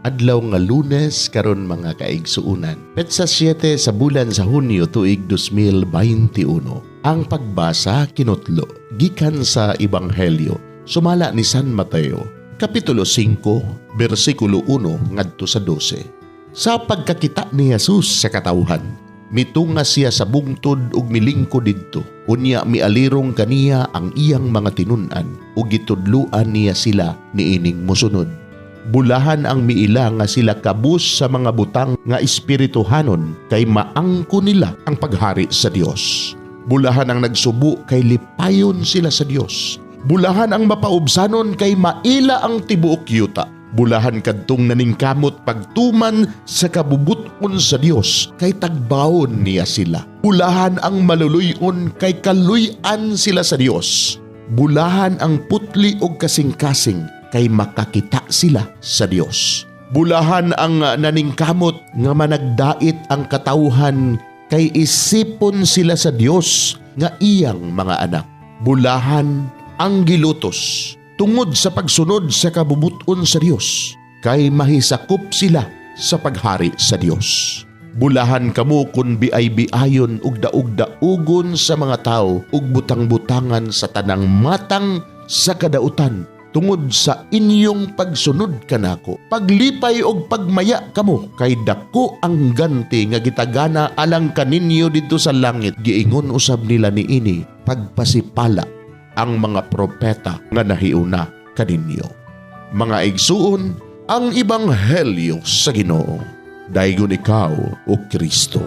Adlaw nga Lunes karon, mga kaigsuunan. Petsa 7 sa bulan sa Hunyo, tuig 2021. Ang pagbasa kinutlo gikan sa Ebanghelyo sumala ni San Mateo, Kapitulo 5, bersikulo 1 ngadto sa 12. Sa pagkakita ni Jesus sa katawhan, mitunga siya sa bungtod ug milingkod didto. Unya mialirong kaniya ang iyang mga tinun-an ug gitudluan niya sila niining mosunod. Bulahan ang miila nga sila kabus sa mga butang nga espirituhanon, kay maangko nila ang paghari sa Dios. Bulahan ang nagsubo, kay lipayon sila sa Dios. Bulahan ang mapaubsanon, kay maila ang tibuok yuta. Bulahan kadtong naningkamot pagtuman sa kabubuton sa Dios, kay tagbawon niya sila. Bulahan ang maluluy-on, kay kaluy-an sila sa Dios. Bulahan ang putli og kasing-kasing, kay makakita sila sa Dios. Bulahan ang naningkamot nga managdait ang katawhan, kay isipon sila sa Dios nga iyang mga anak. Bulahan ang gilutos tungod sa pagsunod sa kabubuton sa Dios, kay mahisakop sila sa paghari sa Dios. Bulahan kamo kung biay-biayon ug daog-daugon sa mga tao ug butang-butangan sa tanang matang sa kadautan tungod sa inyong pagsunod kanako. Paglipay og pagmaya kamo, kay dako ang ganti nga gitagana alang kaninyo didto sa langit. Giingon usab nila niini pagpasipala ang mga propeta nga nahiuna kaninyo. Mga igsuon, ang ebanghelyo sa Ginoo. Daygon ikaw, O Kristo.